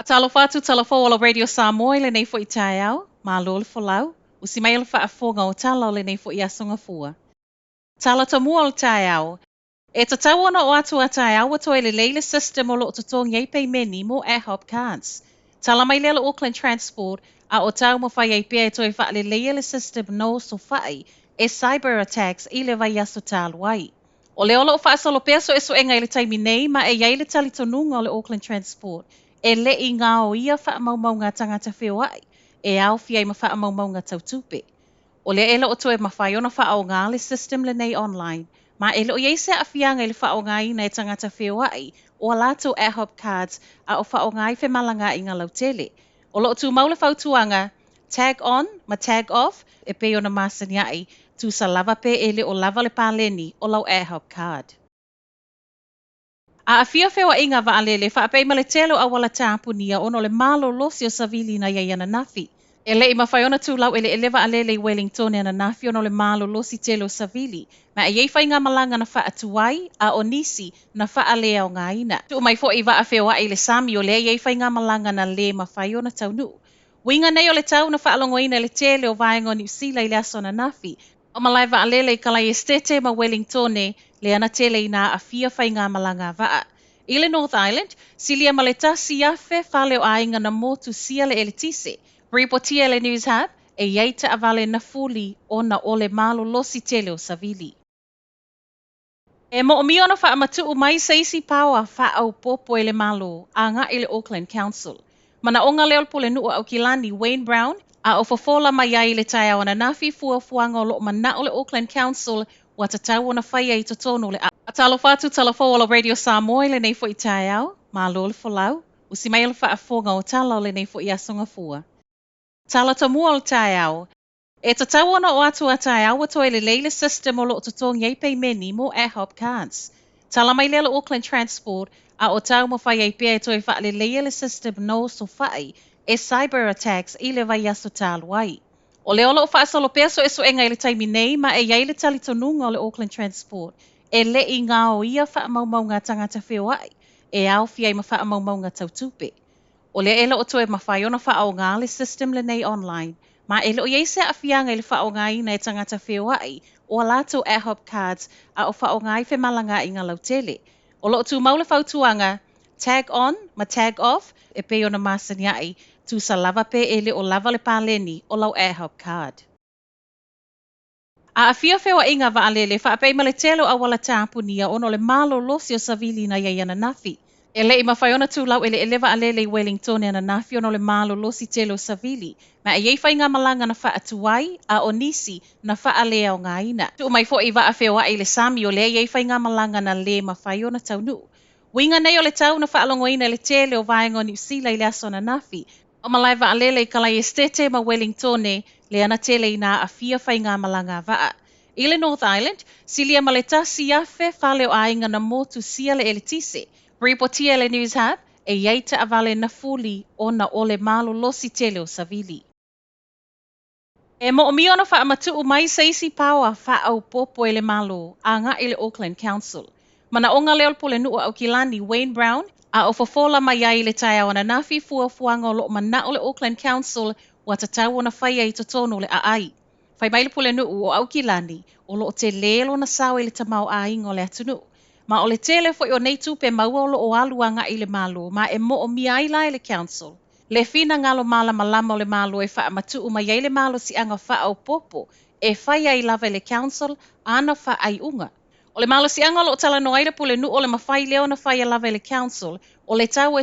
Talofa atu tala fou o la Radio Samoa i lenei foi taeao, malo le folau, usi mai le faafofoga o tala o lenei foi aso Gafua. Tala tomua o le taeao, e tatau ona oo atu a taeao ua toe lelei le system o lo o totogi ai peimeni mo AHOP cards. Tala mai lea le Auckland Transport a o taumafai ai pea e toe faaleleia le system na osofai e cyber attacks i le vaiaso talu ai. O lea o lo o faasolo pea suesuega i le taimi nei ma e i ai le talitonuga o le Auckland Transport e le i gaoia faamaumauga a tagata feoai e aofia ai ma faamaumauga tau tupe. O lea e le o toe mafai ona faaaoga le system lenei online ma e le o i ai se aafiaga i le faaaogaina e tagata feoai o a latou AHOP cards a o faaaoga ai femalagaaiga lautele. O lo o tumau le fautuaga tag on ma tag off e pei ona masani ai, tusa lava pe e le o lava le paleni o lau AHOP card. Aafia feoaiga vaalele faapea ma le tele o auala tapunia ona o le malolosi o savili na i ai ananafi. E le i mafai ona tu laueleele vaalele i Wellington ananafi ona o le malolosi tele o savili, ma e i ai faigamalaga na faatuai a o nisi na faaleaogaina. Tuu mai foi vaa feoai i le sami o lea e i ai faigamalaga na le mafai ona taunuu. Uiga nei o le tau na faalogoina i le tele o vaega o Niu Sila i le aso ananafi. O malae vaalele i Kalaiestete ma Wellingtone lea na tele ina aafia faigamalaga a vaa. I le North Island, silia ma le 1,000 fale o aiga na motusia le eletise. Ripotia e le News Hub, e i ai taavale na fuli ona o le malolosi tele o savili. E moomia ona faamatuu mai se isi paoa faaopoopo e le Malo agai i le Auckland Council. Manaoga lea o le Pulenuu o Aukilani Wayne Brown a o fofola mai ai i le taeao ananafi fuafuaga o lo o manao le Auckland Council ua tatau ona faia i totonu o le Talofa atu tala fou o la Radio Samoa i lenei foi taeao, malo le folau, usi mai le faafofoga o tala o lenei foi aso Gafua. Tala tomua o le taeao, e tatau ona oo atu a taeao ua toe lelei le system o lo o totogi ai peimeni mo AHOP cards. Tala mai lea le Auckland Transport a o taumafai ai pea e toe faaleleia le system na osofai e cyber attacks i le vaiaso talu ai. O lea o lo o faasolo pea suesuega i le taimi nei ma e i ai le talitonuga o le Auckland Transport e le i gaoia faamaumauga a tagata feoai e aofia ai ma faamaumauga tau tupe. O lea e le o toe mafai ona faaaoga le system lenei online ma e le o i ai se aafiaga i le faaaogaina e tagata feoai o a latou AHOP cards a o faaaoga ai femalagaaiga lautele. O lo o tumau le fautuaga tag on ma tag off e pei ona masani ai, tusa lava pe e le o lava le paleni o lau AHOP card. Aafia feoaiga vaalele faapea ma le tele o auala tapunia ona o le malolosi o savili na i ai ananafi. E le i mafai ona tu laueleele vaalele i Wellington ananafi ona o le malolosi tele o savili, ma e i ai faigamalaga na faatuai a o nisi na faaleaogaina. Tuu mai foi vaa feoai i le sami o lea e i ai faigamalaga na le mafai ona taunuu. Uiga nei o le tau na faalogoina i le tele o vaega o Niu Sila i le aso ananafi. O malae vaalele i Kalaiestete ma Wellingtone lea na tele ina aafia faigamalaga a vaa. I le North Island, silia ma le 1,000 fale o aiga na motusia le eletise. Ripotia e le News Hub, e i ai taavale na fuli ona o le malolosi tele o savili. E moomia ona faamatuu mai se isi paoa faaopoopo e le Malo agai i le Auckland Council. Manaoga lea o le Pulenuu o Aukilani Wayne Brown a o fofola mai ai i le taeao ananafi fuafuaga o lo o manao le Auckland Council ua tatau ona faia i totonu o le aai. Fai mai le Pulenuu o Aukilani o lo o tele lona sao i le tamaoaiga o le atunuu. Ma o le tele foi o nei tupe maua o lo o alu agai i le Malo ma e moomia ai la e le Council. Le finagalo malamalama o le Malo e faamatuu mai ai le malosiaga faaopoopo e fai ai lava e le Council ana faaiuga. O le malosiaga o lo o talanoa ai le Pulenuu o le mafai lea ona faia lava e le Council o le tau e